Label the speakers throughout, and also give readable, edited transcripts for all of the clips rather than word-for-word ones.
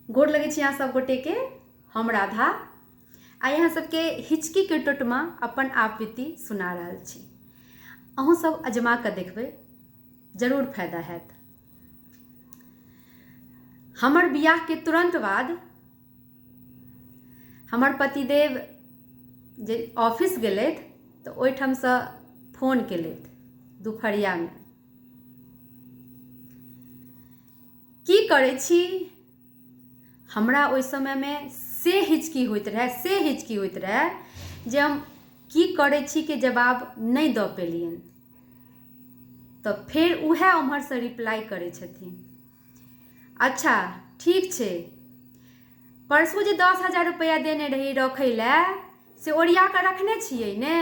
Speaker 1: गोर लगै छी अहाँ सब गोटेके। हम राधा आइ अहाँ सबके हिचकीके टोटमा अपन आपबीती सुना रहल छी। अहूँ सब अजमा कऽ देखबै, जरूर फायदा हैत। हमर बियाहके तुरन्त बाद हमर पतिदेव जे ऑफिस गेलथि तऽ ओहिठामसँ फोन केलथि दुपहरियामे, की करै छी? हमरा ओहि समयमे से हिचकी होइत रहए, से हिचकी होइत रहए जे हम की करै छीके जवाब नहि दऽ पेलियनि। तऽ फेर उएह ओम्हरसँ रिप्लाइ करै छथिन, अच्छा ठीक छै, परसू जे 10,000 रुपैआ देने रही रखै लए से ओरिया कऽ रखने छियै ने?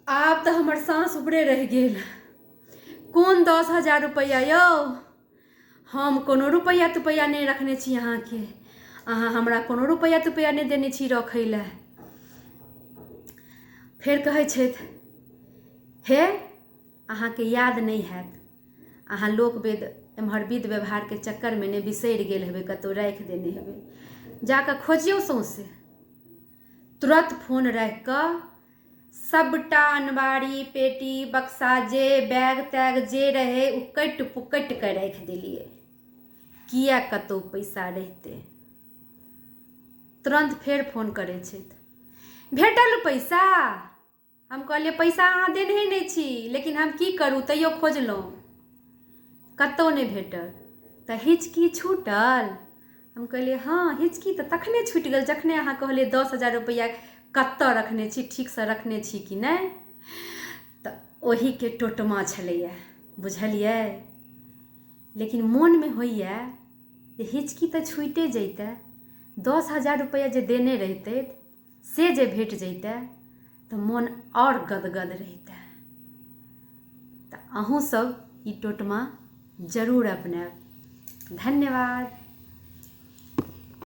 Speaker 1: आब तऽ हमर साँस ऊपरे रहि गेल। कोन 10,000 रुपैआ यौ? हम कोनो रुपैआ तुपैआ नहि रखने छी अहाँके। अहाँ हमरा कोनो रुपैआ तुपैआ नहि देने छी रखै लए। फेर कहै छथि, हे अहाँके याद नहि हैत, अहाँ लोक वेद एम्हर विध व्यवहारके चक्करमे नहि बिसरि गेल हेबै, कतहु राखि देने हेबै, जा कऽ खोजियौ सौँसे। तुरन्त फोन राखि कऽ सबटा अनबारी पेटी बक्सा जे बैग तैग जे रहै उकटि पुकटि कऽ राखि देलियै, किए कतहु पैसा रहितै। तुरन्त फेर फोन करै छथि, भेटल पैसा? हम कहलियै पैसा अहाँ देनहे नहि छी, लेकिन हम की करू, तैयो खोजलहुँ, कतहु नहि भेटल। तऽ हिचकी छूटल? हम कहलियै हँ, हिचकी तऽ तखने छूटि गेल जखने अहाँ कहलियै 10,000 रुपैआ कतऽ रखने छी, ठीकसँ रखने छी कि नहि। तऽ ओहीके टोटमा छलैए, बुझलियै? लेकिन मोनमे होइए जे हिचकी तऽ छूटिए जैतै, 10,000 रुपैआ जे देने रहितै से जे भेट जैतै तऽ मोन आओर गदगद रहितै। तऽ अहूँसभ ई टोटमा जरूर अपनायब। धन्यवाद।